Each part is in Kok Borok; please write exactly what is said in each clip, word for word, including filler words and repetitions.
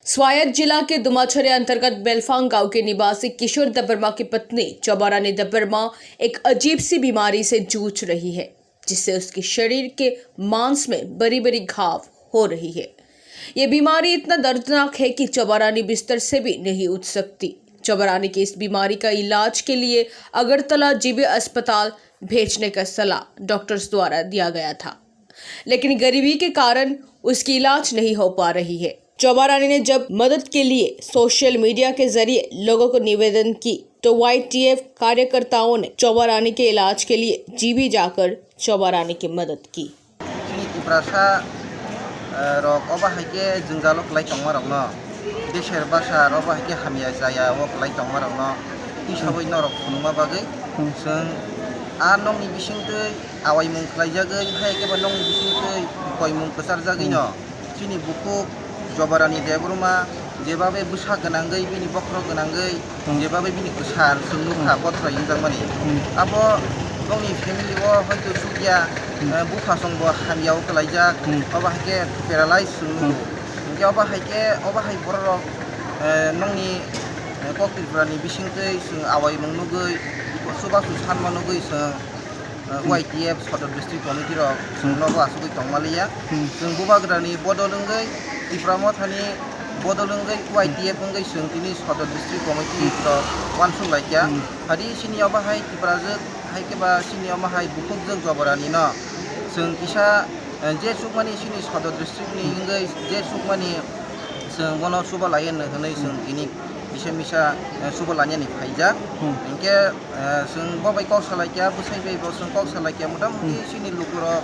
स्वायत्त जिला के दुमाछरे अंतर्गत बेलफांग गांव के निवासी किशोर देबबर्मा की पत्नी चौबारानी देबबर्मा एक अजीब सी बीमारी से जूझ रही है, जिससे उसके शरीर के मांस में बड़ी-बड़ी घाव हो रही है। ये बीमारी इतना दर्दनाक है कि चौबारानी बिस्तर से भी नहीं उठ सकती। चौबारानी की इस बीमारी का इलाज के लिए अगरतला जीबी अस्पताल भेजने का सलाह डॉक्टर्स द्वारा दिया गया था, लेकिन गरीबी के कारण उसकी इलाज नहीं हो पा रही है। चौबा रानी ने जब मदद के लिए सोशल मीडिया के जरिए लोगों को निवेदन की, तो वाईटीएफ कार्यकर्ताओं ने चौबा रानी के इलाज के लिए जीबी जाकर चौबा रानी की मदद की। Chini Tiprasa, eh, rok obo hai khe jwngjalo kwlai tongma rokno, deser bwsa aro obo hai khe hamya jaya o kwlai tongma rokno twi sawi norok phunukma bagwi chwng a nokni bisingtwi awaimung khlaijagwi, hai khe bo nokni bisingtwi koimung kwcharjagwino chini bukhuk Jobarani Debbarma jebabe bwsa gwnangwi, bini bokhorok gwnangwi, jebabe bini kwsar chwng nukha bothoroi wngjakmani. Abo bongni family o hoito chukya, eh, bupha songbo hamya o kwlaijak, obo hai khe paralyze chwng nugo. Hinkhe obo hai khe, obo hai bororok, eh, nokni, eh, kok Tripurani bisingtwi chwng awaimung nugwi, chubachu sanma nugwi chwng, eh, Y T F Sodor District Committee rok chwng nogo asugwi tongmaliya. Chwng Bubagrani bodol wngwi, Tipra Mothani bodol wngwi, Y T F wngwi chwng tini Sodor District Committee rok uansuk laikya. Phadi chini obo hai Tiprajwk hai khe ba chini omo hai bukhukjwk Jobarani no chwng kisa, eh, je chukmani chini Sodor District ni wngwi je chukmani chwng bono chuba lai hwnwi chwng tini kisa misa, eh, chuba lainani phaijak. Hinkhe, eh, chwng bo bai kok salaikya, bwsai bai bo chwng kok salaikya, motamuti chini lukurok,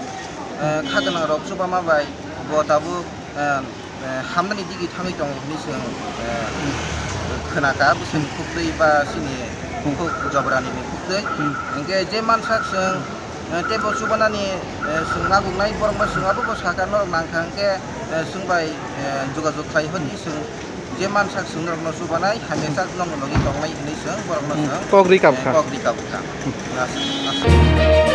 eh, kha gwnangrok chubama bai bo tabuk, eh, eh, hamnani digi thangwi tongo hwnwi chwng, eh, khwnakha, bwswkni khuktwi ba chini bukhuk Jobarani ni khuktwi. Hinkhe je mansak chwng, eh, teibo chubanani, eh, chwng naguknai borokno chwng abobo sakha norok nangkha hinkhe, eh, chwng bai, eh, jogajog khai hwnwi chwng je mansak chwng norokno chubanai hamya sak nokni logi tongnai hwnwi chwng borokno chwng kok rikab kha. Kok rikab kha. Aswk, aswk.